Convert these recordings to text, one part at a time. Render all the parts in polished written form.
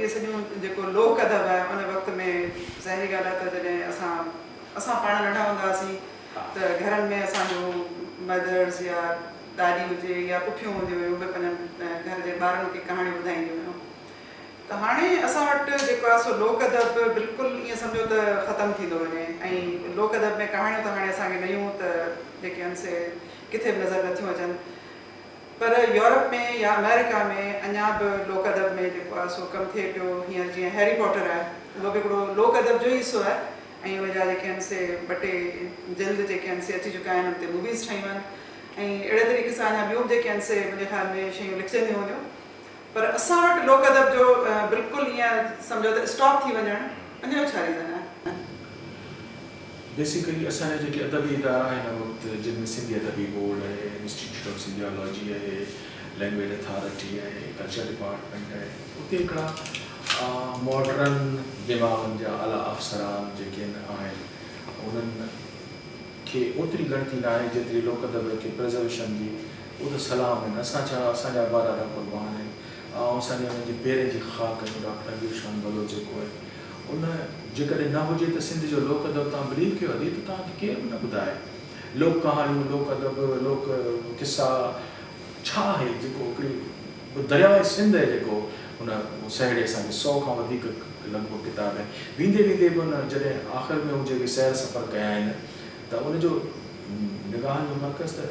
اهي سڄيون جيڪو لوڪ ادب آهي ان وقت ۾ ظاهري ڳالهه آهي ته جڏهن اسان اسان پاڻ ننڍا هوندا هئاسين ته گهرن ۾ اسان جو مدرز يا ڏاڏي هجي يا پڦيون هونديون هيون اهي پنهنجن گهر جي ٻارن کي ڪهاڻيون ٻڌائينديون هيون ته هاڻي اسان وٽ جيڪو آهي سو لوڪ ادب بلڪل ائين سمجهو ته ختم ٿيندو وڃي ۽ لوڪ ادب ۾ ڪهاڻيون ته هاڻي اسان کي نيون ته جيڪي آهن سي ڪٿي به نظر نٿيون اچن پر يورپ ۾ يا آمريڪا ۾ اڃا به لوڪ ادب ۾ جيڪو آهي سو ڪم ٿئي پيو. هينئر جيئن هيري پوٽر آهي اهو به هڪڙو لوڪ ادب جو ئي حصو آهي ۽ ان جا جيڪي آهن سي ٻه ٽي جلد جيڪي آهن سي اچي چڪا آهن ان تي موويز ٺهيون آهن ۽ اهڙي طريقي سان اڃا ٻيون به جيڪي آهن سي منهنجي خيال ۾ شيون لکجنديون هونديون پر اسان وٽ لوڪ ادب جو بلڪل ائين سمجهو ته اسٽاپ ٿي وڃڻ ان جو ڇا ريزن آهي؟ بيسيڪلي اسان جا جيڪي ادبي ادارا هن وقت جن ۾ سنڌي ادبي بورڊ آهي، انسٽيٽيوٽ آف سنڌيالاجي آهي، لينگويج اٿارٽي آهي، ڪلچر ڊپارٽمينٽ آهي، اتي هڪڙا ماڊرن دماغن جا اعليٰ افسران جيڪي آهن انهن کي اوتري ڳڻتي ناهي جيتري لوڪ ادب کي پرزرويشن جي، اهو ته سلام آهن اسان ڇا اسان جا ابا ڏاڏا قربان آهن آئون اسان جي انهن جي پيرن جي خاڪ آهيون ڊاڪٽر امير شان بلوچ جيڪو آهي ان جيڪڏهن نه هجي ته سنڌ جو لوڪ ادب توهان بليو ڪيو ادي ته توهان کي ڪير به نه ٻڌائي. لوڪ ڪهاڻيون، لوڪ ادب، لوڪ قصا ڇا آهي جيڪو هڪڙي درياء سنڌ آهي جيڪو ان سهيڙي اسان کي سو کان وڌيڪ لڳ ڀڳ ڪتاب آهن. ويندي ويندي به ان جڏهن آخر ۾ هو جيڪي سير سفر ڪيا آهن ته ان جو نگاهن جو مرڪز ته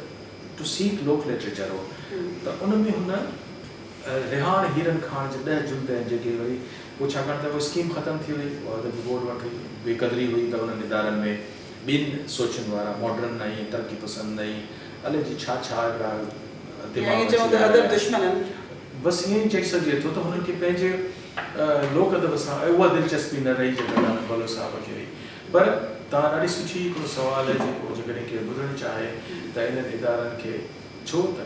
ٽو سيڪ لوڪ لٽريچر هو ته ان ۾ هن رهاڻ هيرن کاڻ جا ڏهه جلد آهن جيڪي وري پوء ڇاڪاڻ ته اها اسڪيم ختم ٿي وئي اها ادبي بورڊ وٽ هئي بي قدري هئي ته انهن ادارن ۾ ٻين سوچن وارا ماڊرن ۽ ترقي پسند ۽ الائجي ڇا ڇا هڪڙا يا ائين دماغ چئون اچي ته ويا ادب هيا. دشمنن. بس ائين ئي چئي سگهجي ٿو ته هنن کي پنهنجي لوڪ ادب سان اها دلچسپي نه رهي جيڪا ڊاڪٽر بلوچ صاحب کي هئي پر توهان ڏاڍي سٺي هڪڙو سوال آهي جيڪو جيڪڏهن ڪير ٻڌڻ چاهي ته انهن ادارن کي ڇو ته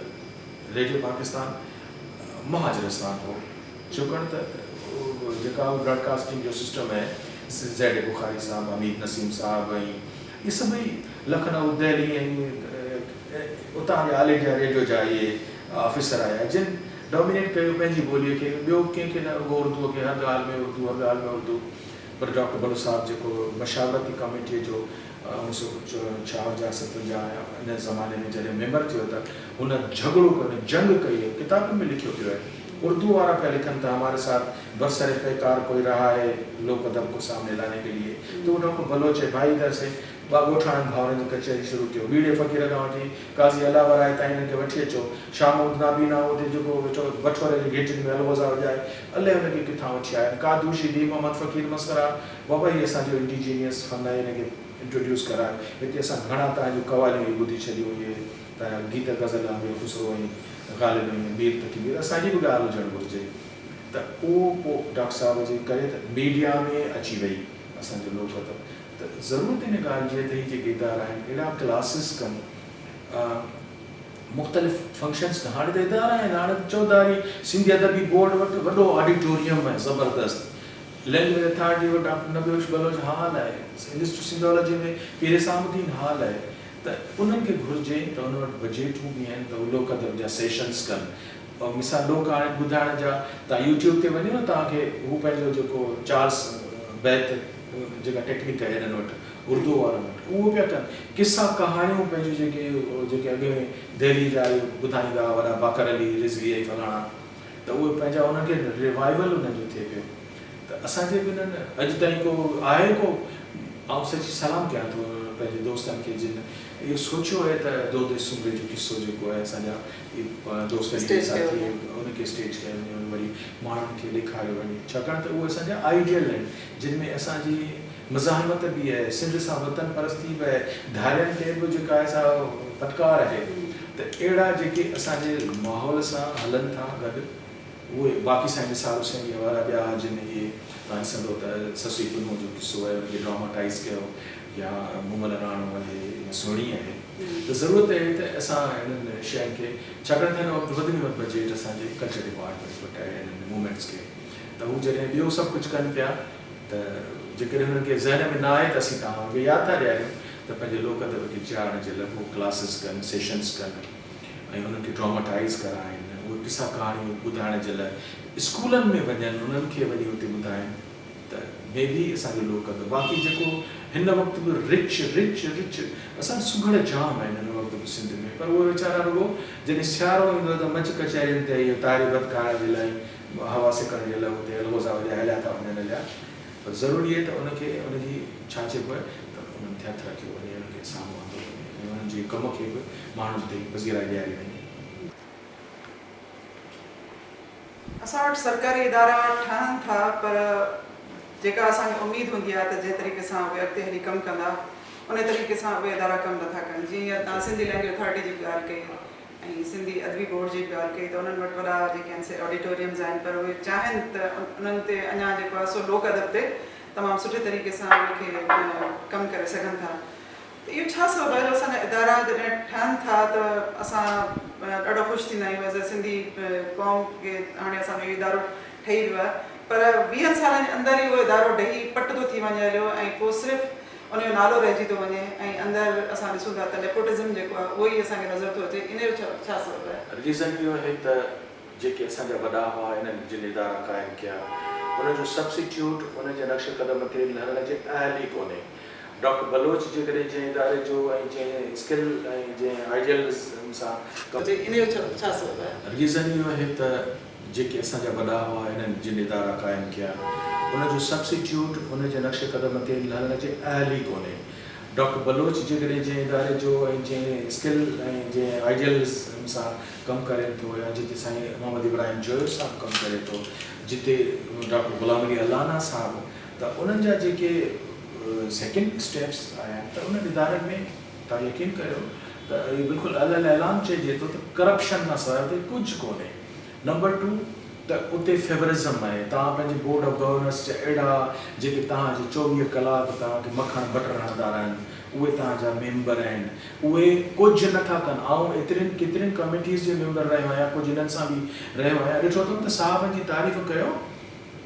ريڊيو پاڪستان مهاجرستان هو ڇوڪاڻ ته جيڪا براڊڪاسٽنگ جو سسٽم آهي زيڊ اي بخاري صاحب حميد نسيم صاحب ۽ اهي سڀئي لکنؤ دهلي ۽ اتان جا آل انڊيا ريڊيو جا اهي آفيسر آيا جن ڊومينيٽ ڪيو پنهنجي ٻوليء کي ٻيو ڪنهن کي نه رڳو اردوء کي هر ڳالهه ۾ اردو هر ڳالهه ۾ اردو پر ڊاڪٽر بلوچ صاحب جيڪو مشاورتي ڪاميٽيء جو اوڻيهه سو ڇاونجاهه ستونجاهه ان زماني ۾ جڏهن ميمبر ٿيو ته هن جهڳڙو ڪيو هن جنگ ڪئي ۽ ڪتابن ۾ لکيو پيو آهي. اردو وارا پيا لکن ته هماري ساٿ برسر پيڪار ڪوئي رها هي لوڪ ادب ڪو سامني لانے ڪي ليي ته اهو ڊاڪٽر بلوچ هي ڀائي ادهر سي ٻا ڳوٺاڻن ڀائرن جي ڪچهري شروع ڪيو ٻيڙي فقير کان وٺي قاضي الله ورائي تائين هنن کي وٺي اچو شاهه محمود نابينا هو اتي جيڪو ويٺو بٺوري جي گهٽين ۾ الغوزا وڄائي الائي هن کي ڪٿان وٺي آيا آهن قادوشي دين محمد فقير مسخرا بابا هي اسان جو انڊيجينيس فن آهي هن کي انٽروڊيوس ڪرايو هتي اسان گهڻا توهان جون قواليون هي ٻڌي ڇڏيون اهي توهان جا گيت غزل امير خسرو ۽ غالب ۽ مير تقي مير اسان جي به ڳالهه هجڻ گهرجي ته اهو پوء ڊاڪٽر صاحب جي ڪري ته ميڊيا ۾ اچي وئي اسان جو لوڪ ادب ته ضرورت ان ڳالهه جي آهي ته هي جيڪي ادارا آهن اهڙا ڪلاسز ڪن مختلف فنڪشنز ڪن هاڻي ته ادارا آهن هاڻي ته چوڌاري سنڌي ادبي بورڊ وٽ وڏو آڊيٽوريم آهي زبردست لينگويج اٿارٽي وٽ ڊاڪٽر نبي بخش بلوچ هال آهي، انسٽيٽيوٽ سنڌالاجي ۾ پير حسام الدين هال آهي ته انهن کي گهرجي ته انهن وٽ بجيٽون به آهن ته اهي لوڪ ادب جا سيشنز ڪن. مثال لوڪ ڪهاڻين ٻڌائڻ جا توهان يوٽيوب تي وڃو نه توهان کي هو پنهنجو جيڪو چارلس بيت جيڪا ٽيڪنڪ آهي هنن وٽ اردو وارن وٽ اهو پيا ڪن قصا ڪهاڻيون پنهنجون جيڪي جيڪي اڳ ۾ دهلي جا اهي ٻڌائيندا هئا وڏا باقر علي رضوي ۽ فلاڻا ته اهي پنهنجا انهن کي ريوائيول انهن جو ٿئي پيو ته اسان جي به انهن اڄ تائين ڪو آهي ڪو آئون سچي سلام ڪيان ٿو پنهنجي دوستن کي جن اهو سوچيو آهي ته دودي سومري جو قصو جيڪو آهي اسان جا اهي دوست جيڪي ساٿي ان کي اسٽيج ڪيو وڃي ان وري ماڻهن کي ڏيکاريو وڃي ڇاڪاڻ ته اهي اسان جا آئيڊيل آهن جن ۾ اسان جي مزاحمت به آهي سنڌ سان وطن پرستي به آهي ڌارين تي به جيڪا آهي سا ڦٽڪار آهي ته اهڙا جيڪي اسان جي ماحول سان هلن ٿا گڏ اهي باقي سائين نثار حسينيء وارا ٻيا جن اهي توهان ڏسندو ته سسئي پنهون جو قصو آهي ان کي ڊراماٽائيز ڪيو يا مومل راڻو آهي يا سهڻي آهي ته ضرورت اهي ته اسان انهن شين کي ڇاڪاڻ ته هن وقت وڌ ۾ وڌ بجيٽ اسان جي ڪلچر ڊپارٽمينٽ وٽ آهي انهن موومينٽس کي ته هو جڏهن ٻيو سڀ ڪجهه ڪن پيا ته جيڪڏهن هنن کي ذهن ۾ نه آهي ته اسين توهان کي ياد ٿا ڏياريون ته پنهنجي لوڪ ادب کي جيارڻ جي لاء هو ڪلاسز ڪن، سيشنز ڪن ۽ انهن کي ڊراماٽائيز ڪرائين. اهي قصا ڪهاڻيون ٻڌائڻ جي لاء اسڪولن ۾ وڃن انهن کي وڃي اتي ٻڌائن ته مي بي اسان جو لوڪ ادب باقي جيڪو هن وقت به رچ رچ رچ اسان سگهڙ جام آهن هن وقت به سنڌ ۾ پر اهي ويچارا رڳو جڏهن سيارو ايندو آهي ته مچ ڪچهرين تي اهو تاري ڀت کائڻ جي لاء هوا سڪڻ جي لاء اتي الغوزا وڄائي هليا ٿا وڃن هليا پر ضروري آهي ته ان کي ان جي ڇا چئبو آهي ته انهن تي هٿ رکيو وڃي انهن کي سامهون آندو وڃي ۽ انهن جي ڪم کي به ماڻهن تائين پذيرائي ڏياري وڃي. اسان وٽ سرڪاري ادارا ٺهن ٿا پر جيڪا اسان کي اميد هوندي آهي ته جنهن طريقي سان اهي اڳتي هلي ڪم ڪندا ان طريقي سان اهي ادارا ڪم نٿا ڪن جيئن هينئر توهان سنڌي لينگويج اٿارٽي جي به ڳالهه ڪئي ۽ سنڌي ادبي بورڊ جي به ڳالهه ڪئي ته انهن وٽ وڏا جيڪي آهن سي آڊيٽوريمز آهن پر اهي چاهين ته انهن تي اڃا جيڪو آهي سو لوڪ ادب تي تمام سٺي طريقي سان ان کي ڪم ڪري سگهن ٿا ته اهو ڇا سبب آهي جو اسان جا ادارا جڏهن ٺهن ٿا ته اسان ڏاڍو خوش ٿيندا آهيون ايز اي سنڌي قوم کي هاڻي اسان جو اهو ادارو ٺهي ويو آهي پر ويهن سالن جي اندر ئي اهو ادارو ڊهي پٽ ٿو ٿي وڃي هليو ۽ پوء صرف ان جو نالو رهجي ٿو وڃي ۽ اندر اسان ڏسون ٿا ته نيپوٽزم جيڪو آهي اهو ئي اسان کي نظر ٿو اچي ان جو ڇا سبب آهي؟ ريزن اهو آهي ته جيڪي اسان جا وڏا هئا انهن جن ادارا قائم ڪيا ان جو سبسٽيوٽ ان جي نقش قدم تي هلڻ جي اهل ئي ڪونهي. ڊاڪٽر بلوچ جيڪڏهن جنهن اداري جو ۽ جنهن اسڪل ۽ جنهن آئيڊيلزم سان ڪم. اچي ان جو ڇا سبب آهي؟ ريزن اهو آهي ته جيڪي اسان جا وڏا هئا انهن جن ادارا قائم ڪيا ان جو سبسٽيوٽ ان جي نقش قدم تي هلڻ جي اهل ئي ڪونهي. ڊاڪٽر بلوچ جيڪڏهن جنهن اداري جو ۽ جنهن اسڪل ۽ جنهن آئيڊيلزم سان ڪم ڪري ٿو يا جتي سائين محمد ابراهيم جويو صاحب ڪم ڪري ٿو جتي ڊاڪٽر غلام علي الانا صاحب ته انهن جا جيڪي سيڪنڊ اسٽيپس آيا آهن ته انهن ادارن ۾ توهان يقين ڪريو ته اهو بلڪل علي الاعلان چئجي ٿو ته ڪرپشن کان سواء اتي ڪجهه ڪونهي نمبر ٽو ته اتي فيورزم آهي توهان پنهنجي بورڊ آف گورنرس جا اهڙا جيڪي توهان جي 24 ڪلاڪ توهان کي مکڻ بٽر هڻندا رهن اهي توهان جا ميمبر آهن اهي ڪجهه نه ٿا ڪن آئون ايترين ڪيترين ڪميٽيز جو ميمبر رهيو آهيان ڪجهه انهن سان به رهيو آهيان ڏٺو اٿم ته صاحبن جي تعريف ڪيو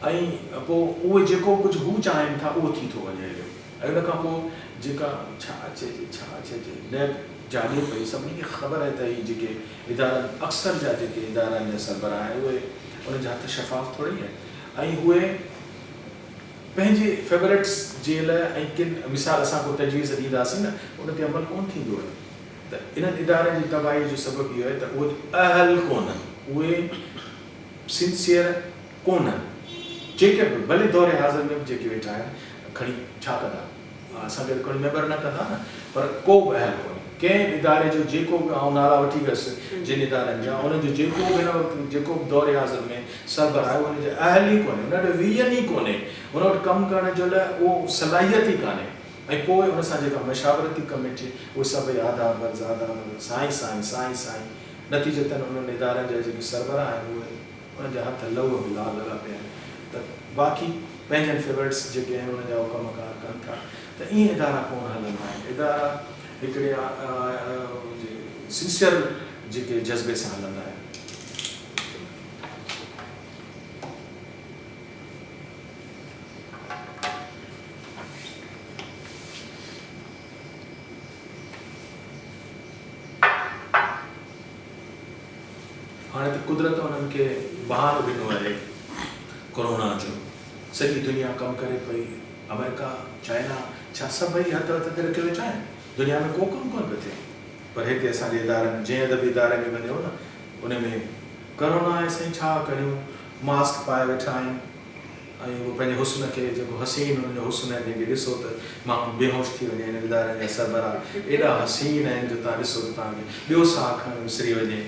۽ پوء اهي جيڪو ڪجهه هو چاهين ٿا اهو ٿي ٿو وڃي هليو ۽ ان کان پوء جيڪا ڇا چئجي ڇا چئجي نيب جاڳي پئي سڀني کي خبر آهي ته هي جيڪي ادارن اڪثر جا جيڪي ادارن جا سربراهه آهن اهي انهن جا هٿ شفاف ٿوري آهن ۽ اهي پنهنجي فيورٽس جي لاء ۽ ڪن مثال اسان ڪو تجويز ڏينداسين نه ان تي عمل ڪونه ٿيندو آهي ته انهن ادارن جي تباهي جو سبب اهو آهي ته اهي اهل ڪونهن اهي سنسيئر ڪونهن جيڪي به ڀلي دور حاضر ۾ به جيڪي ويٺا آهن کڻي ڇا ڪندا اسان کي ته کڻي ميمبر نه ڪندا نه پر ڪو به اهل ڪونهي ڪنهن به اداري جو جيڪو به آئون نالا وٺي ويس جن ادارن جا انهن جو جيڪو به هن وقت جيڪو به دور حاضر ۾ سربراهه آهي ان جو اهل ئي ڪونهي ان وٽ ويزن ئي ڪونهي ان وٽ ڪم ڪرڻ جو لاء اهو صلاحيت ئي ڪانهي ۽ پوء ان سان جيڪا مشاورتي ڪميٽي اهي سڀئي آداب عرض آداب عرض سائين سائين سائين سائين نتيجتاً انهن ادارن جا جيڪي سربراهه آهن اهي انهن جا هٿ لهوء ۾ لال لڳا پيا آهن ته باقي پنهنجن فيورٽس جيڪي آهن انهن جا اهي ڪم ڪار ڪن ٿا ته ائين ادارا ڪونه هلندا آهن ادارا هڪڙي سنسيئر جيڪي جذبي سان هلندا آهن. هاڻي ته قدرت انهن کي بهانو ڏنو آهي ڪورونا جو سڄي دنيا ڪم ڪري پئي آمريڪا چائنا ڇا سڀئي هٿ هٿ تي رکيو ويٺا آهن دنيا ۾ ڪو ڪم ڪونه پيو ٿئي پر هتي اسان جي ادارن جنهن ادبي اداري ۾ وڃو نه ان ۾ ڪورونا آهي سائين ڇا ڪريون ماسڪ پائي ويٺا آهن ۽ اهو پنهنجي حسن کي جيڪو حسين انهن جو حسن آهي جنهن کي ڏسو ته ماڻهو بيهوش ٿي وڃي انهن ادارن جا سربراهه ايڏا حسين آهن جو توهان ڏسو ته توهان کي ٻيو ساهه کڻڻ وسري وڃي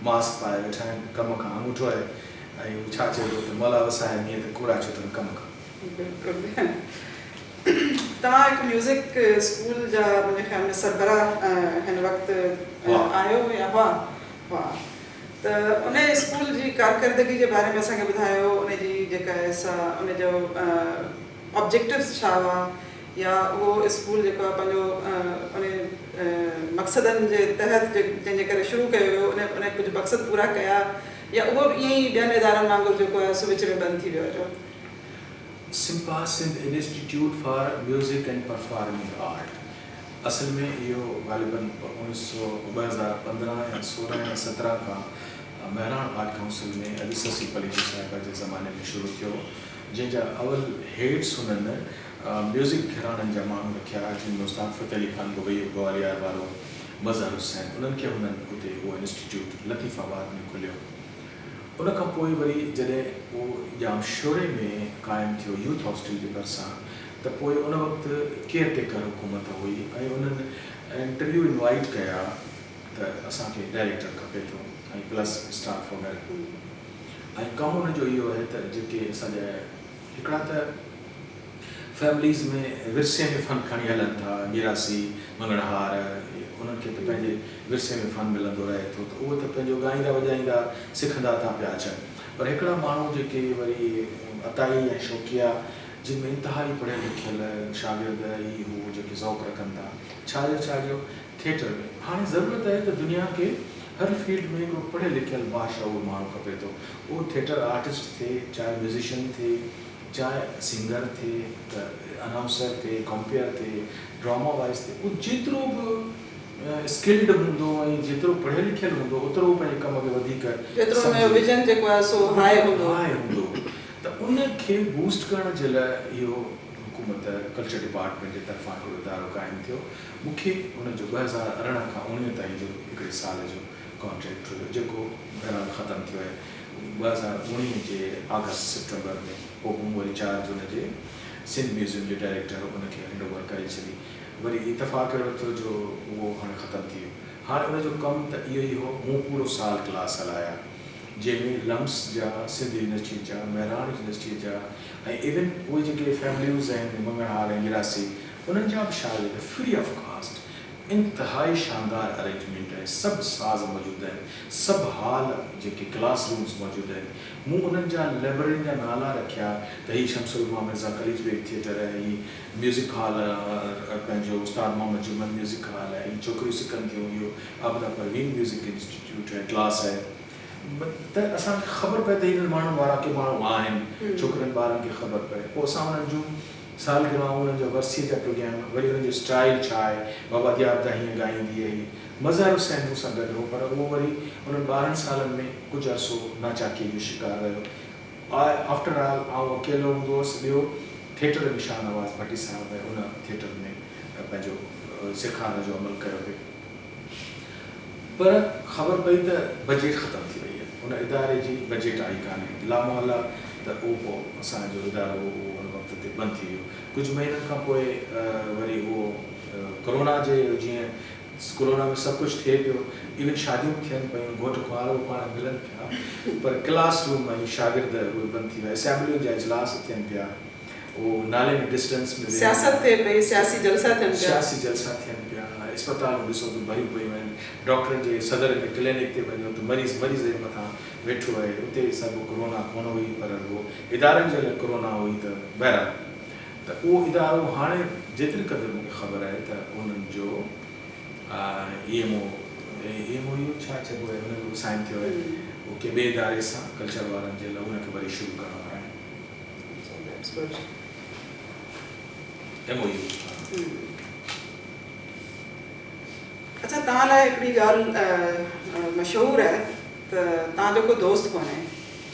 ماسڪ پائي ويٺا آهن ڪم کان آڱوٺو آهي ۽ اهو ڇا چئبو ته مولا وسائي مينهن ته ڪوڙا ڇٽن ڪم کان. بلڪل توهان هڪ ميوزڪ اسڪول جا منهنجي خيال ۾ سربراهه هن وقت آهيو يا هئا هئا ته ان اسڪول جي ڪارڪردگي جي باري ۾ اسان کي ٻڌايو ان جي جيڪا آهي سا ان جو آبجيڪٽوز ڇا هئا يا اهو اسڪول جيڪو آهي پنهنجو ان مقصدن جي تحت جنهن جي ڪري شروع ڪيو ويو ان ان ڪجهه مقصد پورا ڪيا يا اهو به ائين ئي ٻين ادارن وانگر جيڪو آهي سو وچ ۾ بند ٿي ويو جو سمپا Sindh institute for music and performing art اصل ۾ اهو غالباً 2015 يا 16 يا 17 کان مهراڻ آرٽ ڪائونسل ۾ ادي سسي پليجو صاحبه جي زماني ۾ شروع ٿيو، جنهن جا اول هيڊس هنن ميوزڪ گهراڻن جا ماڻهو رکيا، جن ۾ استاد فتح علي خان گويو گواليار وارو، مظهر حسين، انهن کي هنن اتي اهو انسٽيٽيوٽ لطيف آباد ۾ کوليو. ان کان پوء وري جڏهن اهو ڄام شوري ۾ قائم ٿيو يوٿ هاسٽل جي ڀرسان ته پوء ان وقت ڪيئر ٽيڪر حڪومت هئي ۽ انهن انٽرويو انوائيٽ ڪيا ته اسان کي ڊائريڪٽر کپي ٿو ۽ پلس اسٽاف وغيره ۽ ڪم ان جو اهو آهي ته جيڪي اسان جا هڪڙا ته فيمليز ۾ ورثي ۾ فن کڻي هلن ٿا ميراثي مڱڻهار انهن کي ته پنهنجي ورثي ۾ فن ملندو رهي ٿو ته اهي ته پنهنجو ڳائيندا وڄائيندا سکندا ٿا پيا اچن پر هڪڙا ماڻهو جيڪي وري عطائي ۽ شوقيا جن ۾ انتهائي پڙهيل لکيل شاگرد ئي هو جيڪي ذوق رکن ٿا ڇا جو ڇا جو ٿيٽر ۾ هاڻي ضرورت آهي ته دنيا کي هر فيلڊ ۾ هڪڙو پڙهيل لکيل باشعور ماڻهو کپي ٿو اهو ٿيٽر آرٽسٽ ٿئي چاهي ميوزيشن ٿئي چاهي سنگر ٿئي ته انائونسر ٿئي ڪمپيئر ٿئي ڊراما وائز ٿئي اهو جيترو به اسڪلڊ هوندو ۽ جيترو پڙهيل لکيل هوندو اوترو هو پنهنجي ڪم کي وڌيڪ جيترو ان جو ويزن جيڪو آهي سو هاء هوندو. هاء هوندو ته ان کي بوسٽ ڪرڻ جي لاء اهو حڪومت ڪلچر ڊپارٽمينٽ جي طرفان هڪڙو ادارو قائم ٿيو. مون کي ان جو 2018 کان 19 تائين جو هڪڙي سال جو ڪانٽريڪٽ هيو جيڪو بهرحال ختم ٿيو آهي 2019 جي آگسٽ سيپٽمبر ۾ پوء مون وري چارج ان جي سنڌ ميوزيم جي ڊائريڪٽر ان کي هينڊ اوور ڪري ڇڏي وري اتفاق اهڙو ٿيو جو اهو هاڻي ختم ٿي ويو هاڻي ان جو ڪم ته اهو ئي هو مون پورو سال ڪلاس هلايا جنهن ۾ لمس جا، سنڌ يونيورسٽيء جا، مهراڻ يونيورسٽيء جا ۽ ايون اهي جيڪي فيمليوز آهن مڱڻهار ۽ گراسي انهن جا به شاگرد فري آف ڪاسٽ انتهائي شاندار ارينجمينٽ آهي سڀ ساز موجود آهن سڀ هال جيڪي ڪلاس رومز موجود آهن مون انهن جا لئبررين جا نالا رکيا ته هي شمس العلماء مرزا قليچ بيگ ٿيٽر آهي هي ميوزڪ هال پنهنجو استاد محمد جمن ميوزڪ هال آهي هي ڇوڪريون سکن ٿيون اهو عابده پروين ميوزڪ انسٽيٽيوٽ آهي ڪلاس آهي ته اسان کي خبر پئي ته هنن ماڻهن وارا ڪي ماڻهو آهن ڇوڪرن ٻارن کي خبر پئي پوء اسان انهن جون سالگرهائون انهن جا ورسيء جا پروگرام وري انهن جو اسٽائيل ڇا آهي بابا the Abida هيئن ڳائيندي هئي مظهر حسين مون سان گڏ هو پر اهو وري انهن 12 سالن ۾ ڪجهه عرصو ناچاڪيء جو شڪار رهيو آء آفٽر آل آئون اڪيلو هوندو هوس ٻيو ٿيٽر ۾ شاهنواز ڀٽي صاحب ۽ ان ٿيٽر ۾ پنهنجو سيکارڻ جو عمل ڪيو پئي. پر خبر پئي ته بجيٽ ختم ٿي وئي آهي، ان اداري جي بجيٽ آئي ڪانهي، لامحاله ته اهو پوء اسان جو ادارو هو اهو ان وقت تي بند ٿي ويو. ڪجهه مهينن کان پوء وري اهو ڪورونا جي جيئن ڪورونا ۾ سڀ ڪجهه ٿئي پيو، ايون شاديون به ٿين پيون، گهوٽ ڪنوار به پاڻ ملن پيا پر ڪلاس روم ۽ شاگرد اهي بند ٿي ويا، اسيمبلين جا اجلاس ٿين پيا. اهو نالي ۾ ڊسٽنس ۾ ويهن. سياست ٿئي پئي، سياسي جلسا ٿين پيا. سياسي جلسا ٿين پيا، اسپتالون ڏسو ته ڀريون پيون آهن، ڊاڪٽرن جي صدر ۾ ڪلينڪ تي وڃو ته مريض مريض جي مٿان ويٺو آهي، اتي سڀ ڪورونا ڪونه هئي پر رڳو ادارن جي لاء ڪورونا هئي ته بهرحال ته اهو ادارو هاڻي جيتري قدر مون کي خبر آهي ته انهن جو اي ايم او، اي ايم او يو ڇا چئبو آهي ان جو سائن ٿيو آهي اهو ڪنهن ٻئي اداري سان ڪلچر وارن جي لاء ان کي وري شروع ڪرڻ وارا آهن. M O U. اڇا توهان لاء هڪڙي ڳالهه مشهور آهي ته توهان جو ڪو دوست ڪونهي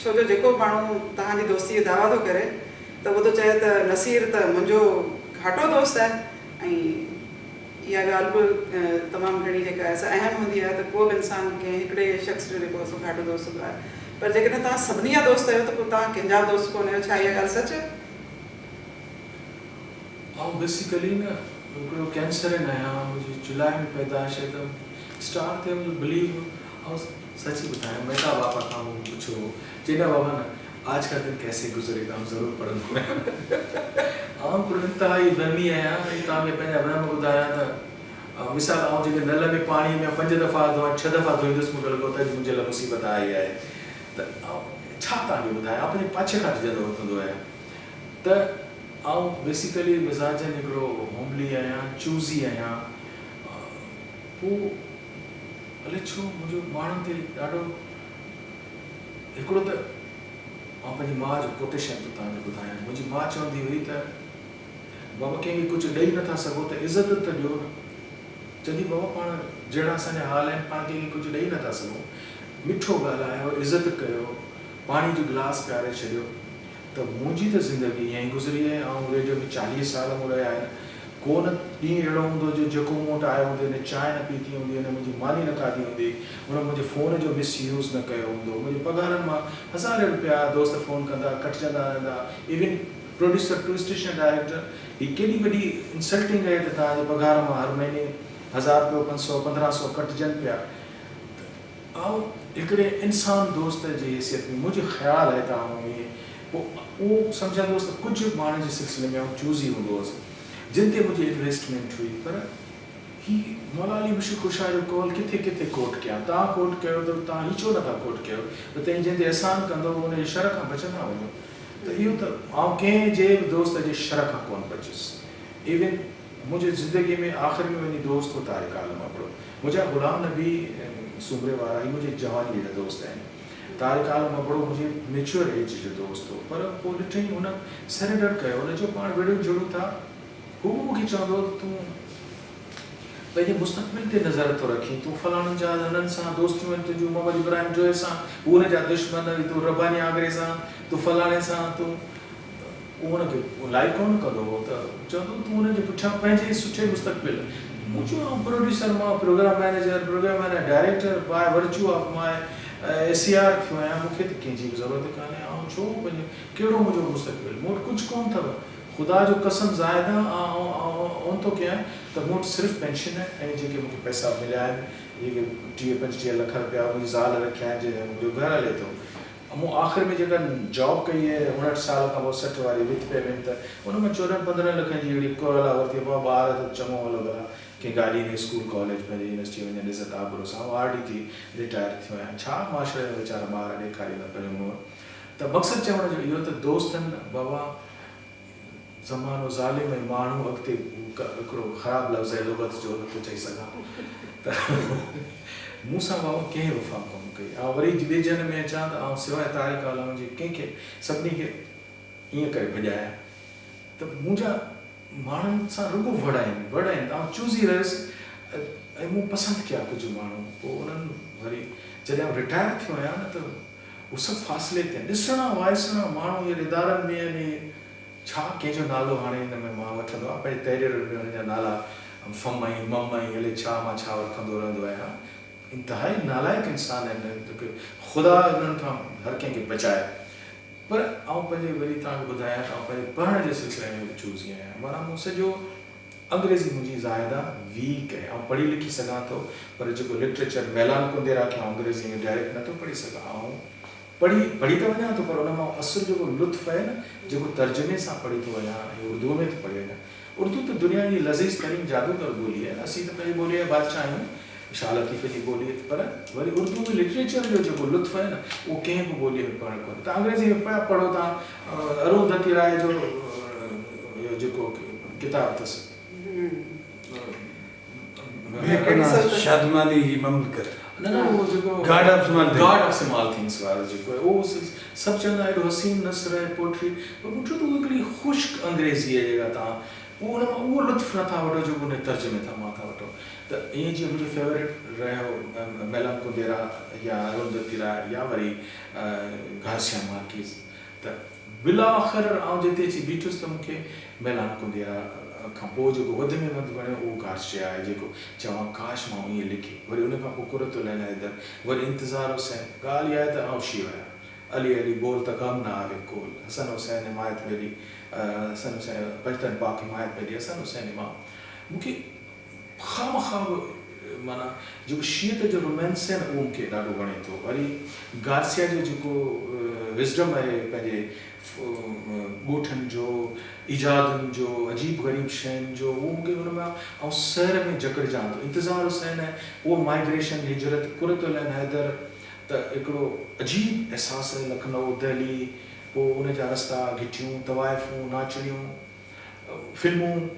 ڇو جو جيڪو ماڻهو توهان جي دوستي جي دعويٰ ٿو ڪري ته اهو ٿو چئي ته نصير ته منهنجو گهاٽو دوست آهي ۽ اها ڳالهه به تمام گهڻي جيڪا آهي سا اهم هوندي آهي ته ڪو به انسان ڪنهن هڪڙي شخص جو جيڪو آهي سو گهاٽو دوست هوندو آهي پر جيڪڏهن توهان سڀني جا دوست آهيو ته پوء توهان ڪنهن جا به دوست ڪونه آهيو ڇا اها ڳالهه سچ آهي؟ آئون بيسيڪلي نه هڪڙو ڪينسرين آهيان منهنجي جولاء ۾ پيدائش آهي ته اسٽار تي منهنجو بليف آئون سچ ئي ٻڌايان مهتاب آپا کان مون پڇيو هو چئي نه بابا نه آج ڪا دن ڪيسي گذري گا آئون ضرور پڙهندو آهيان. آئون هڪڙو انتهائي وهمي آهيان ۽ توهان کي پنهنجا وهم ٻڌايان ته مثال آئون جيڪي نل ۾ پاڻي ۾ پنج دفعا ڌوئان ڇهه دفعا ڌوئيندس مون کي لڳندو ته اڄ منهنجي لاء مصيبت آئي آهي ته آئون ڇا توهان کي ٻڌايان آئون پنهنجي پاڇي کان ڊڄندو وتندو آهيان ته آئون بيسيڪلي مزاجن هڪڙو هوملي آهيان چوزي آهيان پوء الائي ڇو منهنجو ماڻهن تي ڏاڍو هڪڙو ته آئون پنهنجي ماء جو ڪوٽيشن ٿو توهان کي ٻڌايان. منهنجي ماء چوندي هئي ته بابا ڪنهن کي ڪجهه ڏئي نٿا سگهو ته عزت ته ڏيو نه. چوندي هئي بابا پاڻ جهڙا اسان جا حال آهن پاڻ ڪنهن کي ڪجهه ڏئي نٿا سگهون. مٺو ڳالهايو، عزت ڪيو، پاڻي جو گلاس پياري ڇڏيو ته منهنجي ته زندگي ائين ئي گذري آهي. آئون ريڊيو ۾ 40 سال مون رهيا آهن. ڪو نه ڏينهن اهڙو هوندو جو جيڪو مون وٽ آيو هوندو، هن چانهه نه پيتي هوندي، هن منهنجي ماني نه کاڌي هوندي، هن منهنجي فون جو مس يوز نه ڪيو هوندو. منهنجي پگهارن مان هزارين روپيا دوست فون ڪندا، ڪٽجندا رهندا. Even producer to station director, هي ڪيڏي وڏي انسلٽنگ آهي ته توهان جي پگهار مان هر مهيني هزار رپيو، 500، 1500 ڪٽجن پيا. ته آئون هڪڙي انسان دوست جي حيثيت ۾ منهنجو خيال آهي ته آئون ائين پوء اهو سمجهندو هوس ته ڪجهه ماڻهن جي سلسلي ۾ آئون چوزي هوندو هوس جن تي منهنجي انويسٽمينٽ هئي پر هي مولا علي مشڪل ڪشا جو قول ڪٿي ڪٿي ڪوٽ ڪيان توهان ڪوٽ ڪيو ته توهان هي ڇو نٿا ڪوٽ ڪيو ته تئين جنهن تي احسان ڪندو ان جي شر کان بچندا وڃو ته اهو ته آئون ڪنهن جي به دوست جي شر کان ڪونه بچيس ايون منهنجي زندگي ۾ آخر ۾ وڃي دوست هو طارق عالم ابڙو. منهنجا غلام نبي سومري وارا هي منهنجي جوانيء جا دوست آهن. طارق عالم ابڙو منهنجي ميچوئر ايج جو دوست هو پر پوء ڏٺئين هن سرينڊر ڪيو. هن چيو پاڻ وڙهون جهڙون ٿا. هو به مون کي چوندو هو ته تون پنهنجي مستقبل تي نظر ٿو رکين. تون فلاڻن جا هنن سان دوستيون آهن تنهنجون محمد ابراهيم جويي سان هو هن جا دشمن تون رباني آگري سان تون فلاڻي سان تون اهو هن کي لائيڪ ڪونه ڪندو هو ته چوندو هو تون انهن جي پٺيان پنهنجي سٺي مستقبل مون چيو آئون پروڊيوسر مان programme manager programme manager director by virtue of my A C R ٿيو آهيان مون کي ته ڪنهن جي به ضرورت ڪانهي آئون ڇو پنهنجو ڪهڙو منهنجو مستقبل مون وٽ ڪجهه ڪونه اٿو خدا جو قسم زاهده آئون اون ٿو ڪيان ته مون وٽ صرف پينشن ۽ جيڪي مون کي پئسا مليا آهن جيڪي 30 35 لک رپيا منهنجي زال رکيا آهن جنهن سان منهنجو گهر هلي ٿو مون آخر ۾ جيڪا جاب ڪئي آهي 59 سال کان پوء 60 واري وٿ پيمينٽ ته ان مان 14 15 لکن جي اهڙي ڪورولا ورتي بابا ٻار ته چڱو هلو ڀلا ڪنهن گاڏي ۾ اسڪول ڪاليج پنهنجي يونيورسٽي وڃن عزت آبرو سان آئون آر ڊي ٿي رٽائر ٿيو آهيان ڇا معاشري ۾ ويچارا ٻار ڏيکاريندا پنهنجو منهن ته مقصد چوڻ جو اهو ته دوستن بابا زمانو ظالم ۽ ماڻهو اڳتي هڪڙو خراب لفظ آهي لغت جو نٿو چئي سگهان ته مون سان بابا ڪنهن وفا ڪونه ڪئي. آئون وري ٻئي جنم ۾ اچان ته آئون سواء طارق عالم جي ڪنهن کي سڀني کي ائين ڪري ڀڄايان ته منهنجا ماڻهن سان رڳو وڙ آهن وڙ آهن ته آئون چوزي رهيس ۽ مون پسند ڪيا ڪجهه ماڻهو پوء انهن وري جڏهن آئون رٽائر ٿيو آهيان نه ته هو سڀ فاصلي تي آهن. ڏسڻا وائسڻا ماڻهو هينئر ادارن ۾ آهن. اهي ڇا ڪنهن جو نالو هاڻي هن ۾ مان وٺندو آهيان. پنهنجي تحريرن ۾ انهن جا نالا فم ۽ مم ۽ الائي ڇا مان ڇا رکندو رهندو آهيان. انتهائي نالائق انسان آهن. خدا انهن کان هر ڪنهن کي بچائي. پر آئون پنهنجي وري توهان کي ٻڌايان ته آئون پنهنجي پڙهڻ جي سلسلي ۾ به چوزي آهيان. معنيٰ مون سڄو انگريزي منهنجي زاهده ويڪ آهي. آئون پڙهي لکي سگهان ٿو پر جيڪو لٽريچر ميلان ڪنديرا کي آئون انگريزي ۾ ڊائريڪٽ نٿو پڙهي سگهان. آئون پڙهي پڙهي ته وڃان ٿو پر ان مان اصل جيڪو لطف آهي نه جيڪو ترجمي سان پڙهي ٿو وڃان ۽ اردوء ۾ ٿو پڙهي وڃان. اردو ته دنيا جي لذيذ ترين جادوگر ٻولي آهي. اسين ته پنهنجي ٻوليء جا بادشاهه آهيون، شاهه لطيف جي ٻولي پر وري اردو ۾ لٽريچر جو جيڪو لطف آهي نه اهو ڪنهن به ٻوليء ۾ پڙهڻ ڪونهي. توهان انگريزي ۾ پيا پڙهو توهان ارونڌتي راء جو اهو جيڪو ڪتاب اٿس. شادماني جي مملڪت. نه نه اهو جيڪو God of small things. God of small things وارو جيڪو آهي اهو سڀ چوندا ايڏو حسين نثر آهي پوئٽري پر مون چيو ته اهو هڪڙي خشڪ انگريزي آهي جيڪا توهان اهو ان مان اهو لطف نٿا وٺو جيڪو ان ترجمي ٿا مان ٿا وٺو ته ائين جيئن منهنجو فيورٽ رهيو ميلان ڪنديرا يا ارونڌتي راء يا وري گارسيا مارڪيز ته بالاخر آئون جتي اچي بيٺس ته مون کي ميلان ڪنديرا کان پوء جيڪو وڌ ۾ وڌ وڻيو اهو گارشيا آهي جيڪو چوان ڪاش مان ائين لکي وري ان کان پوء قرة العين حيدر وري انتظار حسين ڳالهه اها آهي ته آئون شيعو آهيان علي علي بول ته غم نه آوي ڪول حسن حسين حمايت ميري حسن حسين پنجتن پاڪ حمايت ميري حسن حسين امام مون کي خوامخواه به معنيٰ جيڪو شيعت جو رومانس آهي نه اهو مون کي ڏاڍو وڻي ٿو. وري گارسيا جو جيڪو وزڊم آهي پنهنجي ڳوٺن جو، ايجادن جو، عجيب غريب شين جو اهو مون کي ان ۾ آئون سحر ۾ جڪڙجان ٿو. انتظار حسين آهي اهو مائگريشن، هجرت، قرة العين حيدر ته هڪڙو عجيب احساس آهي لکنؤ، دهلي، پوء ان جا رستا، گهٽيون، طوائفون، ناچڻيون، فلمون.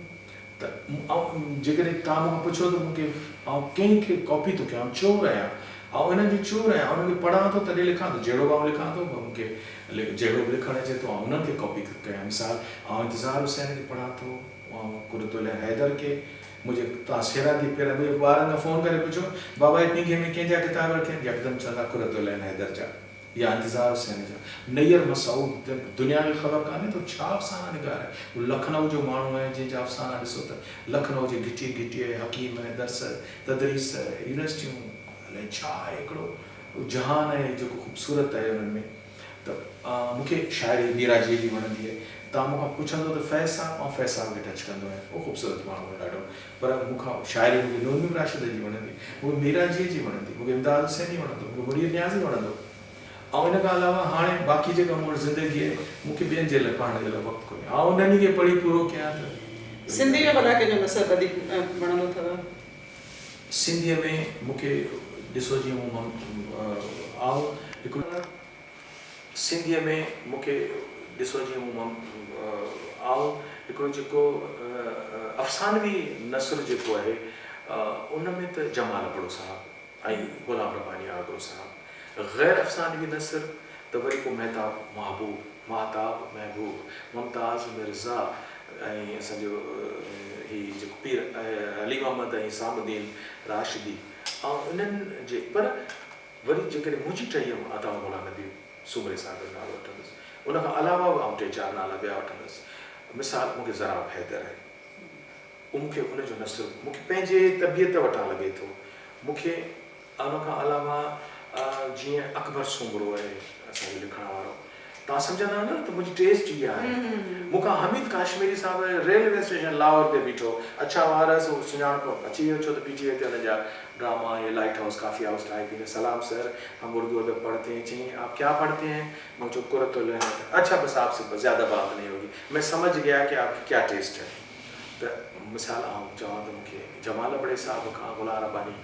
ته آئون جيڪڏهن توهان مون کان پڇو ته مون کي آئون ڪنهن کي ڪاپي ٿو ڪيان، آئون چور آهيان، آئون انهن جو چور آهيان، آئون انهن کي پڙهان ٿو تڏهن لکان ٿو، جهڙو به آئون لکان ٿو مون کي جهڙو به لکڻ اچي ٿو آئون انهن کي ڪاپي ٿو ڪيان، مثال آئون انتظار حسين کي پڙهان ٿو، آئون قرة العين حيدر کي منهنجي توهان سيراتي پير منهنجي ٻارن کان فون ڪري پڇو بابا هي پينگهي ۾ ڪنهن جا ڪتاب رکيا آهن يڪدم چوندا قرة العين حيدر جا يا انتظار حسين جا. نير مسعود ته دنيا کي خبر ڪانهي ته هو ڇا افسانه نگار آهي. هو لکنؤ جو ماڻهو آهي جنهن جا افسانا ڏسو ته لکنؤ جي گهٽيء گهٽيء حڪيم درس تدريس يونيورسٽيون الائي ڇا آهي هڪڙو جهان آهي جيڪو خوبصورت آهي انهن ۾ ته مون کي شاعري ميراجيء جي وڻندي آهي. توهان مون کان پڇندو ته فيض صاحب آئون فيض صاحب کي ٽچ ڪندو آهيان اهو خوبصورت ماڻهو آهي ڏاڍو پر مون کان شاعري مون کي نور محمد راشد جي وڻندي، مون کي ميراجيء جي وڻندي، مون کي امداد حسيني وڻندو، مون کي منير نيازي وڻندو ۽ ان کان علاوه هاڻي باقي جيڪا مون وٽ زندگي آهي مون کي ٻين جي لاء پڙهڻ جي لاء وقت ڪونهي آئون انهن ئي کي پڙهي پورو ڪيان ته سنڌيء ۾ ڀلا ڪنهن جو نثر وڌيڪ وڻندو اٿو؟ سنڌيء ۾ مون کي ڏسو جيئن مون آئون هڪڙو. سنڌيء ۾ مون کي ڏسو جيئن مون آئون هڪڙو جيڪو افسانوي نثر جيڪو آهي ان ۾ ته جمال ابڙو صاحب ۽ غلام رباني آگرو صاحب، غير افسانوي نثر ته وري پوء مهتاب محبوب، ماهتاب محبوب، ممتاز مرزا ۽ اسان جو هي جيڪو پير علي محمد ۽ حسام الدين راشدي آئون انهن جي پر وري جيڪڏهن منهنجي ٽهيء مان عطا غلام نبي سومري صاحب جو نالو وٺندس. ان کان علاوه به آئون ٽي چار نالا ٻيا وٺندس. مثال مون کي ضراب حيدر آهي. مون کي ان جو نثر مون کي پنهنجي طبيعت وٽان لڳي ٿو. مون کي ان کان علاوه جيئن اڪبر سومرو آهي اسان جو لکڻ وارو. توهان سمجهندا آهيو نه ته منهنجي ٽيسٽ اها آهي. مون کان حميد ڪاشميري صاحب ريلوي اسٽيشن لاهور تي بيٺو اڇا وارس هو سڃاڻپ اچي ويو ڇو ته پي ٽي وي تي هن جا drama ۽ light house coffee house ٺاهي پيئي سلام سر هم اردو ادب پڙهتي هين چيائين آپ ڪيا پڙهتي هين مون چيو قرة العين اڇا بس آپ سي زياده بات نهين هوگي مين سمجهه گيا ڪي آپ ڪي ڪيا ٽيسٽ هي ته مثال آئون چوان ته مون کي جمال ابڙي صاحب کان غلام رباني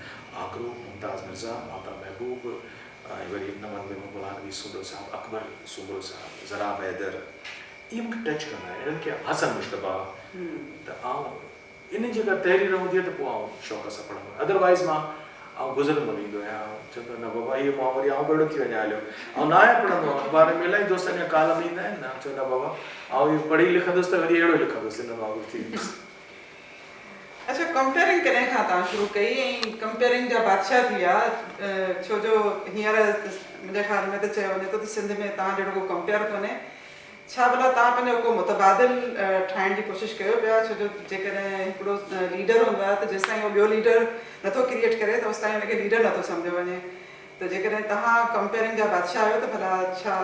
آگرو ممتاز مرزا مهتاب محبوب ۽ وري نون ۾ مون غلام نبي سومرو صاحب، اڪبر سومرو صاحب، ضراب حيدر اهي مون کي ٽچ ڪندا آهن انهن کي حسن مجتبيٰ ته آئون انهن جي اگر تحرير هوندي آهي ته پوء آئون شوق سان پڙهندو آهيان ادروائيز مان آئون گذرندو ويندو آهيان آئون چوندو آهيان نه بابا اهي مان وري آئون به اهڙو ٿي وڃان هليو آئون نه آهيان پڙهندو اخبار ۾ الاهي دوستن جا ڪالم ايندا آهن نه آئون چوندو آهيان بابا آئون اهو پڙهي لکندس ته وري اهڙو لکندس انهن وانگر ٿي ويندس. اڇا ڪمپيئرنگ ڪڏهن کان توهان شروع ڪئي ۽ ڪمپيئرنگ جا بادشاهه ٿي ويا ڇو جو هينئر منهنجي خيال ۾ ته چيو وڃي ٿو ته سنڌ ۾ توهان جهڙو ڪو ڪمپيئر ڪونهي ڇا ڀلا توهان پنهنجو ڪو متبادل ٺاهڻ جي ڪوشش ڪيو پيا ڇو جو جيڪڏهن هڪڙو ليڊر هوندو آهي ته جيستائين اهو ٻيو ليڊر نٿو ڪريئيٽ ڪري ته اوستائين ان کي ليڊر نٿو سمجهيو وڃي ته جيڪڏهن توهان ڪمپيئرنگ جا بادشاهه آهيو ته ڀلا ڇا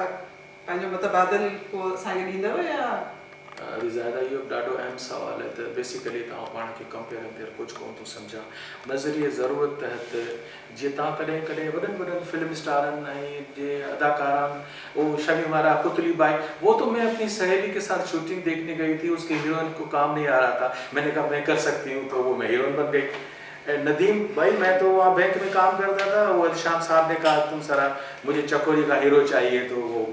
پنهنجو متبادل ڪو اسان کي ڏيندؤ يا؟ ادي زاهده اهو به ڏاڍو اهم سوال آهي ته بيسيڪلي ته آئون پاڻ کي ڪمپيئر ومپيئر ڪجهه ڪونه ٿو سمجهان نظريي ضرورت تحت جيئن توهان ڪڏهن ڪڏهن وڏن وڏن فلم اسٽارن ۽ جي اداڪاران او شمي مارا پتلي بائي وو تو مين اپني سهيلي ڪي ساٿ شوٽنگ ديکني گئي ٿي اس ڪي هيروئن ڪو ڪام نهي آ رها ٿا مين ني ڪها مين ڪر سڪتي هون تو وو مين هيروئن بن گئي نديم ڀائي مين تو وهان بينڪ مين ڪام ڪرتا ٿا وو احتشام صاحب ني ڪها تم سرا مجهي چڪوري ڪا هيرو چاهيي تو وو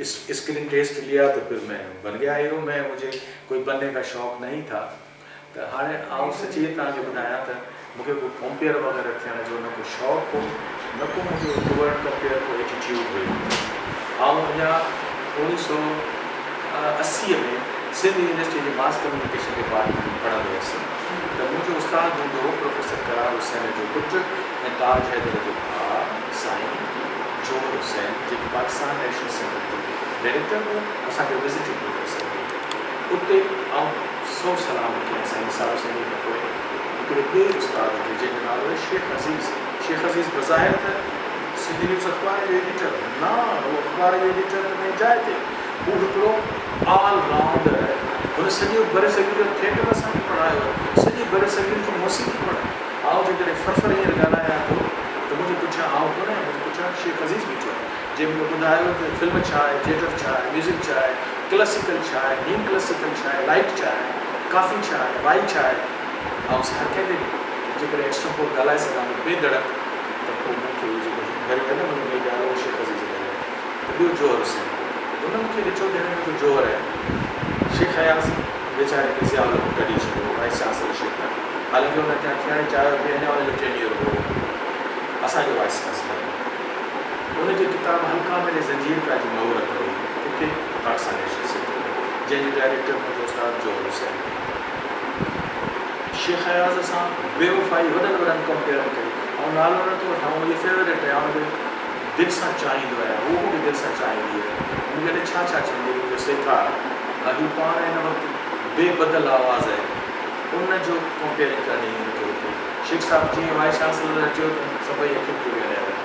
اسڪرين ٽيسٽ ليا تو پھر مين بن گيا هيرو مين مجهي ڪوئي بنني ڪا شوق نهين ٿا ته هاڻي آئون سچي توهان کي ٻڌايان ته مون کي ڪو ڪمپيئر وغيره ٿيڻ جو نه ڪو شوق هو نه ڪو منهنجو ٽوورڊ ڪمپيئر ڪو ايٽيٽيوڊ هيو. آئون اڃا اوڻيهه سو 80 ۾ سنڌ يونيورسٽيء جي ماس ڪميونيڪيشن ڊپارٽمينٽ ۾ پڙهندو هوس ته منهنجو استاد هوندو هو پروفيسر قرار حسين جو پٽ ۽ تاج حيدر جو ڀاء سائين جوهر حسين جيڪو پاڪستان نيشنل سينٽر جو ڊائريڪٽر هو اسان جو وزيٽنگ پروفيسر هو. اتي آئون سو سلام ڪيان سائين نثار حسينيء کان پوء هڪڙي ٻئي استاد کي جنهن جو نالو آهي شيخ عزيز. شيخ عزيز بظاهر ته سنڌ نيوز اخبار جو ايڊيٽر هو. نه هو اخبار جو ايڊيٽر ته پنهنجي جاء تي هو هڪڙو آل رائونڊر آهي. هن سڄي برصغير جو ٿيٽر اسان کي پڙهايو آهي. سڄي برصغير جي موسيقي پڙهائي. آئون جيڪڏهن فرفر هينئر ڳالهايان ٿو ته منهنجي پٺيان آئون ڪونه آهيان، منهنجي پٺيان شيخ عزيز بيٺو آهي. جنهن مون کي ٻڌايو ته فلم ڇا آهي، ٿيٽر ڇا آهي، ميوزڪ ڇا آهي، ڪلاسيڪل ڇا آهي، نيم ڪلاسيڪل ڇا آهي، لائيٽ ڇا آهي، ڪافي ڇا آهي، وائي ڇا آهي. آئون هر ڪنهن تي جيڪڏهن ايڪسٽمپور ڳالهائي سگهان ٿو بي ڌڙڪ ته پوء مون کي اهو جيڪو هي ڀريو آهي نه منهنجو ميڄالو اهو شيخ عزيز ڀريو آهي ته ٻيو جوهر حسين هن مون کي ڏٺو ته هن ۾ ڪو جوهر آهي. شيخ اياز ويچاري کي ضياء الحق ڪڍي ڇڏيو هو وائيس چانسلر شپ تان حالانڪه هن اڃا ٿيڻ چاهيو پئي اڃا ان جو ٽينيئر هو اسان جو وائيس چانسلر هو. ان جي ڪتاب حلقه ميري زنجير ڪا جي مهورت هئي اتي پاڪستان نيشنل سينٽر ۾ جنهن جو ڊائريڪٽر منهنجو استاد جوهر حسين هو. شيخ اياز سان بيوفائي وڏن وڏن ڪمپيئرن ڪئي. آئون نالو نه ٿو وٺان، هو منهنجي فيوريٽ آهي، آئون ان کي دل سان چاهيندو آهيان، هو مون کي دل سان چاهيندي آهي. مون کي الائي ڇا ڇا چوندي آهي، منهنجو سيکار ۽ هو پاڻ هن وقت بي بدل آواز آهي، ان جو ڪمپيئرنگ ڪرڻي هئي هن کي اتي. شيخ صاحب جيئن وائيس چانسلر چيو ته سڀئي اکيون کولي هليا ويا.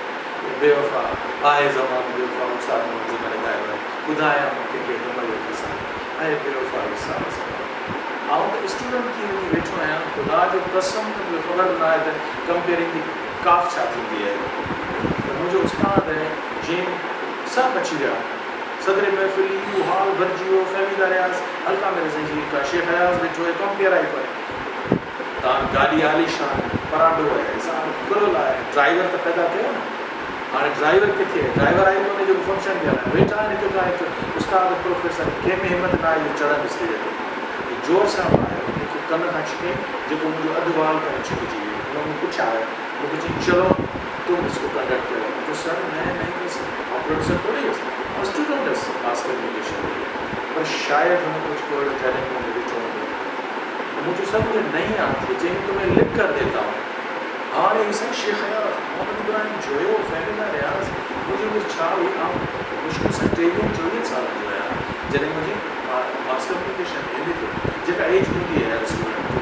اي بيوفا، آهي زمانو بيوفا استاد محمد جمن ڳايو آهي، ٻڌايان مون ڪنهن کي غم جو فسانو، آهي بيوفا هي سارو زمانو. آئون ته اسٽوڊنٽ ٿي وڃي ويٺو آهيان، خدا جو قسم ته مون کي خبر به ناهي ته ڪمپيئرنگ جي ڪاف ڇا ٿيندي آهي ته منهنجو استاد ۽ جين سڀ اچي ويا، صدر محفل اهو هال ڀرجي ويو، فهميده رياض، حلقه ۾ زنجير ڪا، شيخ اياز ويٺو آهي، ڪمپيئر آئي ڪونهي. تان گاڏي عاليشان پراڊو آهي، ساڻ ڪرولا آهي، ڊرائيور ته پيدا ڪيو نه. هاڻي ڊرائيور ڪٿي آهي؟ ڊرائيور آئي ڪونهي جيڪو فنڪشن تي هلائي. ويٺا آهن هڪ کان هڪ استاد پروفيسر، ڪنهن ۾ همت نه آئي جو چڙهن اسٽيج تي. زور سان به آيو، مون کي ڪن کان ڇڪيائين، جيڪو منهنجو اڌ وال ڪن ڇڪجي ويو. هن مون پٺيان آيو، مون کي چيائين چلو تم اس ڪو ڪنڊڪٽ ڪرو. مون چيو سر مين نهين ڪر سڪتا، آئون پروفيسر ٿوري هيس، آئون اسٽوڊنٽ هيس ماس ڪميونيڪيشن جو. پر شايد هن ڪجهه ڪو اهڙو ٽيلنٽ مون ۾ ڏٺو هوندو. مون چيو سر مجهي نهين آتي هي، چيائين تمهين لک ڪر ديتا هون. هاڻي هي سائين شيخ اياز، محمد ابراهيم جويو، فهميده رياض، منهنجي عمر ڇا هئي، آئون مشڪل سان ٽيويهن چوويهن سالن جو آهيان، جڏهن منهنجي ماس ڪميونيڪيشن ايم اي ٿيو، جيڪا ايج هوندي آهي هر اسٽوڊنٽ جي،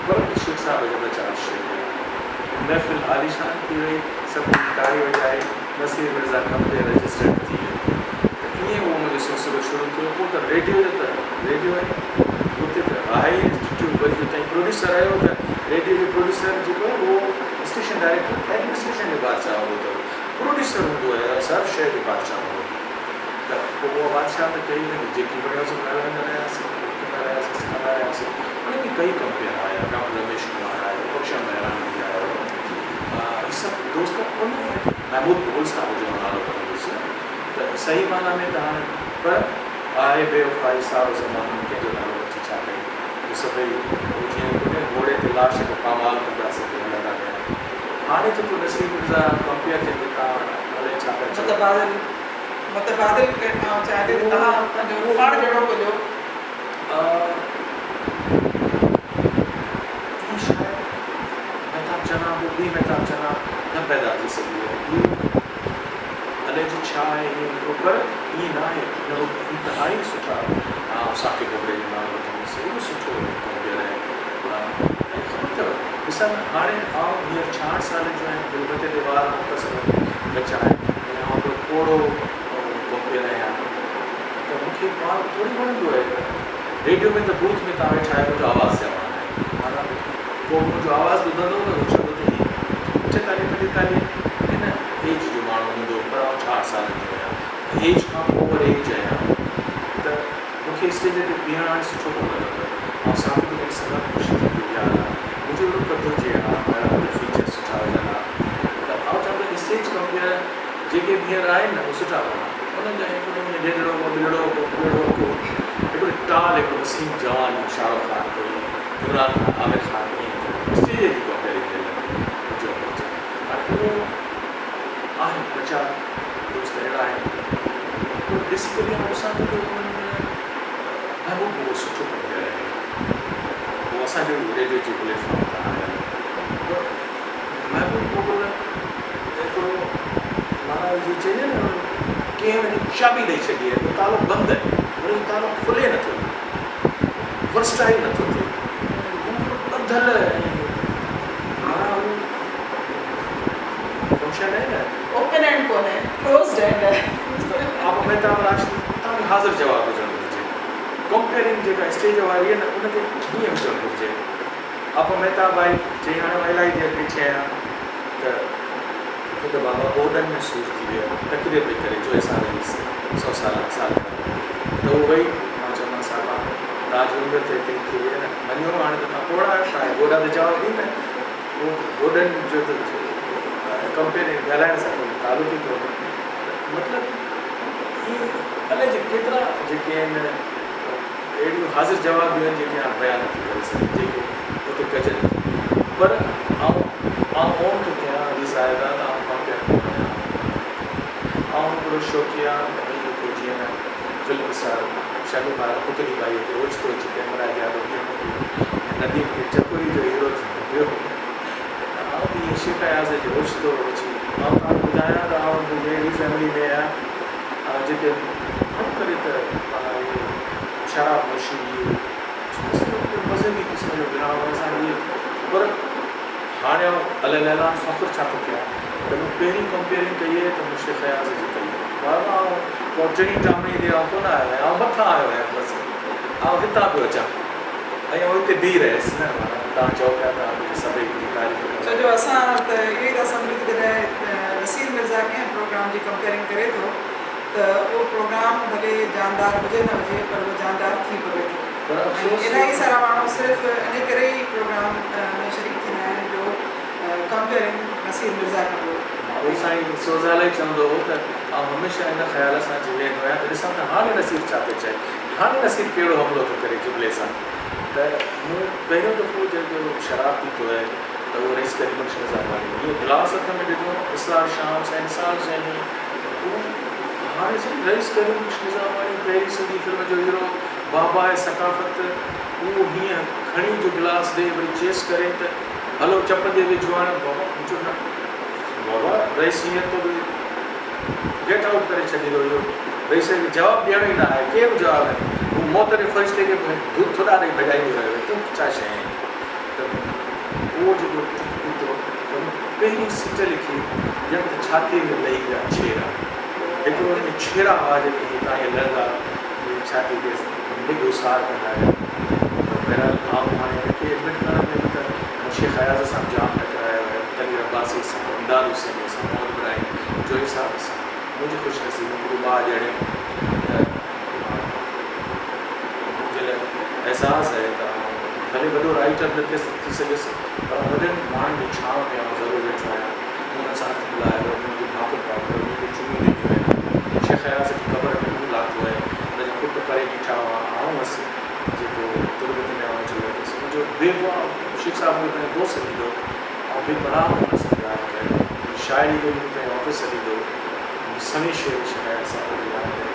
پر شيخ صاحب جا ٻه چار شعر ياد آهن. محفل عاليشان ٿي وئي، سڀني تاڙي وڄائي، نصير مرزا ڪمپيئر رجسٽرڊ ٿي ويو ته ائين اهو منهنجو سلسلو شروع ٿيو، پوء ته ريڊيو جو ته ريڊيو آهي، اتي ته آهي ئي انسٽيٽيوٽ، وري جو تائين پروڊيوسر آيو ته ريڊيو جو پروڊيوسر جيڪو آهي اهو اسٽيشن ڊائريڪٽر ايڊمنسٽريشن جو بادشاهه هوندو اٿو، پروڊيوسر هوندو آهي سڀ شيء جو بادشاهه هوندو اٿو ته پوء اها بادشاهه ته ڪئي ان ۾ جيڪي وڻيوسين ڳالهائيندا رهياسين، لکندا رهياسين، سکندا رهياسين، ان ۾ ڪئي ڪمپيئر آيا، ڊاڪٽر رميش ڪمار آيو، بخشڻ مهراڻي آيو، هي سڀ دوست ان محمود مغل صاحب جو نالو کڻندس ته صحيح معنيٰ ۾ ته هاڻي پر آهي بيوفائي سارو زمانو ڪنهن جو نالو وٺي ڇا ڪيون جو سڀئي هو جيئن ڪنهن گهوڙي تي لاش کي پامال ڪندا سڀئي هلندا ويا هاڻي جيڪو نصير مرزا ڪمپيئر جنهن کي توهان الائي ڇا پيا چئو. متبادل متبادل آئون چاهيان ٿي ته توهان پنهنجو پاڻ جهڙو ڪجو. هي شايد مهتاب چنا به ٻي مهتاب چنا نه پيدا ٿي سگهي آهي. اهو الائجي ڇا آهي ائين هڪڙو پر ائين نه آهي هن وقت انتهائي سٺا آئون ثاقب ابڙي جو نالو وٺندس ايڏو سٺو ڪمپيئر آهي ۽ خبر اٿو مثال هاڻي آئون هينئر ڇاهٺ سالن جو آهيان منهنجي مٿي تي وار مختصر وڃي بچا آهن ۽ آئون هڪڙو پوڙهو ڪمپيئر آهيان ته مون کي پاڻ ٿوري وڻندو آهي ته ريڊيو ۾ ته بوٿ ۾ توهان ويٺا آهيو منهنجو آواز جوان آهي معنيٰ ڪو به منهنجو آواز ٻڌندو ته هو چوندو ته هي اٺيتاليهه پنجيتاليهه هن ايج جو ماڻهو هوندو پر آئون ڇاهٺ سالن جو آهيان ايج کان اوور ايج آهيان ته مون کي اسٽيج تي بيهڻ هاڻي سٺو ڪونه لڳندو آهي آئون ثابت ڪري سگهان ته خوشي ٿيندي آهي يا الله منهنجو اهڙو قد هجي ها اهڙا منهنجا فيچر سٺا هجن ها ته آئون چوان ٿو اسٽيج ڪمپيئر جيڪي به هينئر آهن نه اهي سٺا ڪونهن. انهن جا هڪڙو ائين ڏيڍڙو ڪو ٻلڙو ڪو ٻلڙو ڪو هڪڙو ٽال هڪڙو وسيم جوان ائين شاهه رخ خان ڪو ائين عمران خان عامر خان ائين اسٽيج جي ڪمپيئرنگ جي لاء هجڻ گهرجي. هاڻي اهو آهن ٻه چار دوست اهڙا آهن پر بيسيڪلي آئون ڏسان ٿو ته انهن ۾ محبوب مغل سٺو ڪمپيئر آهي. هو اسان جو ئي ريڊيو جي پليٽ فارم تان آيل آهي پر محبوب مغل هڪڙو معنيٰ جيئن چئجي نه ڪنهن هن کي چاٻي ڏئي ڇڏي آهي اهو تالو بند آهي ان جو تالو کلي نٿو ورسٽائل نٿو ٿئي هو هڪڙو ٻڌل ۽ معنيٰ هو فنڪشن آهي نه. اوپن اينڊ ڪونهي ڪلوزڊ اينڊ آهي. آپ مهتاب راشدي توهان کي حاضر جواب هجڻ گهرجي ڪمپيئرنگ جيڪا اسٽيج واري آهي نه ان کي هيئن هجڻ گهرجي. اپ مهتاب آئي، چيائين هاڻي مان الاهي دير بيٺي آهيان ته مون کي ته بابا گوڏن ۾ سور ٿي ويو آهي. تقرير پئي ڪري جوئي صاحب جي سئو سالا سالگرهه ته هوء وئي. مان چيومانس صاحبه توهان جي عمر ته ايتري ٿي وئي آهي نه، مڃيو هاڻي ته توهان پوڙها آهيو، توهان جا گوڏا ته جواب ڏيندا. اهو گوڏن جو ته ڪمپيئر ڳالهائڻ سان ڪو تعلق ئي ڪونهي. مطلب ائين الائجي ڪيترا جيڪي آهن. اهڙيون حاضر جواب به آهن جيڪي هاڻ بيان نٿي ڪري سگهجن جيڪي اتي ڪجن ٿيون پر آئون آئون اون ٿو ڪيان علي زاهده ته آئون ڪمپيئر ڪونه آهيان آئون هڪڙو شوقيه ۽ هڪ جيئن نه فلم اسٽار شميم آرا پتلي ٻائي کي اوچتو اچي ڪئميرا جي آڏو بيهڻو پيو ۽ نديم کي چڪوري جو هيرو ٿيڻو پيو ته آئون به ائين شيخ اياز جي اوچتو اچي آئون توهان کي ٻڌايان ته آئون منهنجي اهڙي فيملي ۾ آهيان جتي گهڻو ڪري ته معنيٰ اهي شراب نوشي اهو قسم جو مذهبي قسم جو گراهه اسان اهي پر هاڻي آئون علي الاعلان فخر ڇا ٿو ڪيان ته مون پهرين ڪمپيئرنگ ڪئي آهي ته مون شيخ اياز جي ڪئي آهي. بابا آئون ڪو ٽڻي ٽامڻي تي آئون ڪونه آيو آهيان، آئون مٿان آيو آهيان بس آئون هتان پيو اچان ۽ آئون هتي بيهي رهيس نه معنيٰ توهان چئو پيا ته آئون مون کي سڀئي منهنجي تعريف ڪندا. ڇو جو اسان ته اهو ئي ٿا سمجهون ته جڏهن نصير مرزا ڪنهن پروگرام جي ڪمپيئرنگ ڪري ٿو ته اهو پروگرام ڀلي جاندار هجي نه هجي پر اهو جاندار ٿي پوي ٿو. پر ۽ افسوس. الاهي سارا ماڻهو صرف انهي ڪري ئي پروگرام ۾ شريڪ ٿيندا آهن جو ڪمپيئرنگ نصير مرزا ڪندو. هو سائين سوزالئي چوندو هو ته آئون هميشه ان خيال سان اچي ويهندو آهيان ته ڏسان ته هاڻي نصير ڇا ٿو چئي، هاڻي نصير ڪهڙو حملو ٿو ڪري جملي سان. ته مون پهريون دفعو جڏهن شراب پيتو آهي ته اهو رئيس ڪريم بخش نظاماڻي ائين گلاس هٿ ۾ ڏنو، اسرار شام، سائين نثار حسيني، هو هاڻي سائين رئيس ڪريم بخش نظاماڻي پهرين سنڌي فلم جو هيرو، باباء ثقافت، اهو هيئن کڻي جو گلاس ڏي وري چيس ڪري ته هلو چپن جي ويجهو آڻ بابا مون چيو نه بابا رئيس هينئر تو به گيٽ آئوٽ ڪري ڇڏيندو اهو رئيس کي جواب ڏيڻو ئي نه آهي ڪير به جواب نه هو موت جي فرشتي کي به ٿڏا ڏئي ڀڄائيندو رهيو تون ڇا شيء آهين ته اهو جيڪو پيتو ته مون پهرين سٽ لکي ڄڻ ته ڇاتيء ۾ لهي ويا ڇيرا هڪڙو ان ۾ ڇيرا هئا جيڪي هتان ائين لهندا منهنجي ڇاتيء کي نگهو سار ڪندا رهيا. پر بهرحال آئون هاڻي ان کي ايڊمٽ ڪرڻ ۾ به ته مون شيخ اياز سان به جام ٽڪرايو آهي، تنوير عباسيء سان، امداد حسينيء سان، محمد ابراهيم جويي صاحب سان. منهنجي خوش نصيبي مون کي ماء ڄڻيو ته منهنجي لاء اعزاز آهي ته آئون ڀلي وڏو رائيٽر نه ٿي سگهيس پر آئون وڏن ماڻهن جي ڇانو ۾ آئون ضرور ويٺو آهيان. مون انهن سان هٿ ملايو آهي، مون انهن کي ڀاڪر پاتو آهي، مون کي چميون ڏنيون آهن. شيخ اياز جي قبر ۾ مون لاٿو آهي. ان جا پٽ پري بيٺا هئا، آئون هئس جيڪو تربت ۾ آئون اچي ويٺس. منهنجو بي شيخ صاحب مون کي پنهنجو دوست سڏيندو هو. آئون بي پناهه هن سان پيار ڪيو. منهنجي شاعري جو مون کي پنهنجي آفيس سڏيندو هو. منهنجي سوين شعر شيخ اياز صاحب کي ياد آهن.